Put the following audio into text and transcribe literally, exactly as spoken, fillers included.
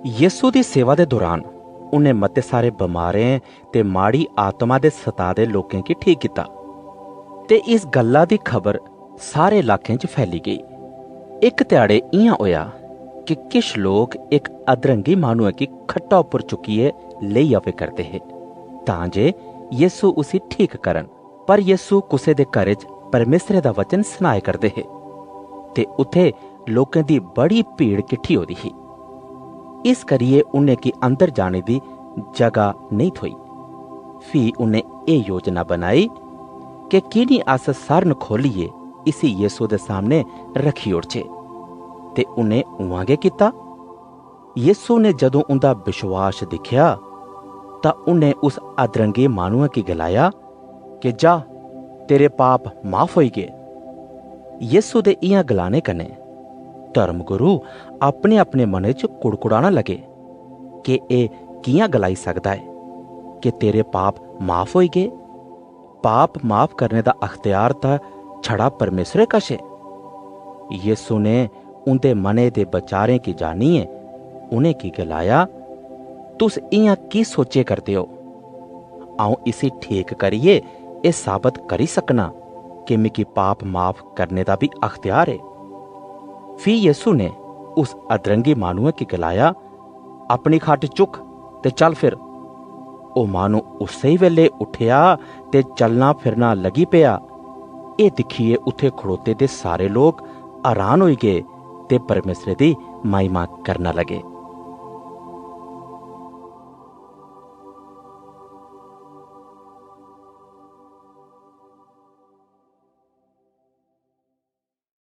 यीशु दी सेवा दे दौरान उन्हें मते सारे बमारें ते माड़ी आत्मा दे सता दे लोकें गी ठीक कीता। ते इस गल्ला दी खबर सारे इलाकें च फैली गई। इक ध्याड़े इयां होया कि किश लोक इक अधरंगी माहनुए गी खट्टा उप्पर चुक्कियै लेई आवे करदे हे, तां जे यीशु उसी ठीक करन। पर यीशु कुसै दे घरै च परमेसरे दा वचन सनाए करदे हे, ते उत्थे लोकें दी बड़ी भीड़ किट्ठी होदी ही। इस करियै उन्हें गी अंदर जाने दी जगह नेई थोई। फ्ही उन्हें एह योजना बनाई कि की निं अस सरन खोलियै इसी यीशु दे सामने रखी ओड़चे। ते उन्हें उआं गै कीता। यीशु ने जदों उंदा विश्वास दिखेया, तां उन्हें उस अधरंगे माहनुए गी गलाया कि जा, तेरे पाप माफ होई गए। यीशु दे इयां गलाने कन्नै धर्मगुरु अपने-अपने मनै च कुड़कुड़ाना लगे कि एह कियां गलाई सकदा ऐ कि तेरे पाप माफ होई गए? पाप माफ करने दा अख्तियार तां छड़ा परमेसरे कश ऐ। यीशु ने उंदे मनै दे बचारें गी जानियै उनेंगी गलाया, तुस इयां की सोचे करदे ओ? अऊं इसी ठीक करियै एह साबत करी सकना कि मिगी पाप माफ करने दा बी अख्तियार ऐ। फ्ही यीशु ने उस अधरंगी माहनुए गी गलाया, अपनी खट चुक ते चल फिर। ओह माहनु उस्सै वेले उठेया ते चलना फिरना लगी पेया। एह दिखियै उत्थे खड़ोते दे सारे लोक हैरान होई गए ते परमेसरे दी महिमा करना लगे।